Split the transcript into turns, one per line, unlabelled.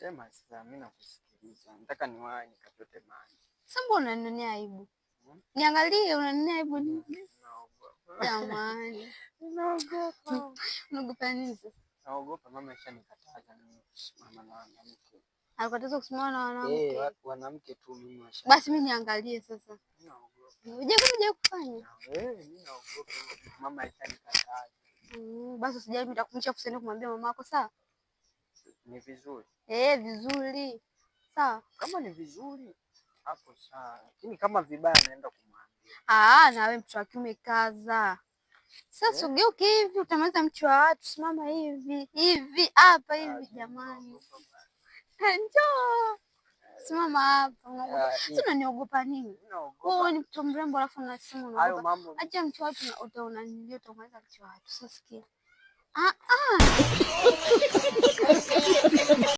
Sema sasa, mimi nakusikiliza. Nataka niwahi nikachote maji.
Sasa mbona unanionea aibu?
Hmm?
Niangalie, unanionea aibu nini?
Naogopa.
Jamani.
Naogopa.
Unaogopa nini sasa?
Naogopa mama ishanikataza mimi kusimama na wanamke.
Alikataza kusimama na wanawake.
Eh, wanamke tu mimi washa.
Basi mimi niangalie sasa.
Naogopa.
Unajua kufanya?
Eh, mimi naogopa. Mama ishanikataza.
Basi usijali, mimi nitakumisha usiende kumwambia mamako, sawa?
Ni vizuri.
Eh, vizuri. Sawa.
Kama ni vizuri hapo sawa, lakini kama vibaya naenda kumwambia.
Ah, na wewe mtoto wa kiume kaza. Sasa
Eh?
ugeuke hivi utamaliza mchi wa watu, simama hivi hivi hapa
Ah,
hivi
mimi
jamani.
naogopa bwana.
Njoo. Simama hapa. Unaogopa.
Ah,
Sasa unaniogopa nini?
mimi naogopa.
Wewe ni mtu mrembo alafu unasema
Hayo
unaogopa.
mambo
Acha mchi wa watu utaona utamaliza mchi wa watu. Sasa sikia. Ah ah.